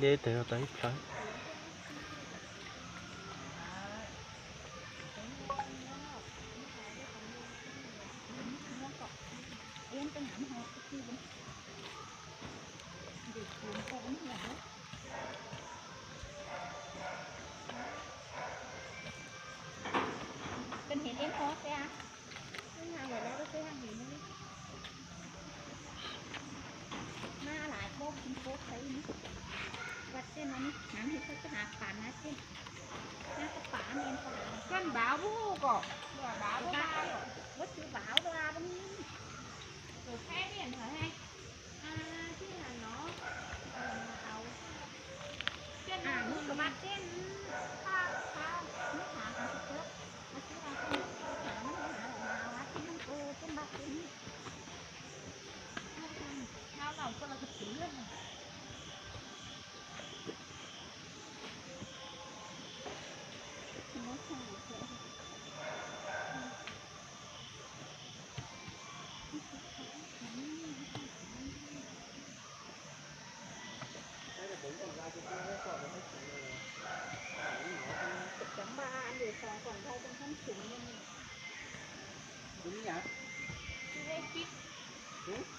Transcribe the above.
Ces tawm tau ib plhaw. Koj npau hu kom, koj npau hu kom. Tus thaib tias ntawd he, tias no, tias no, Cov npaj lwm xos kom ntau rau thoob tsev.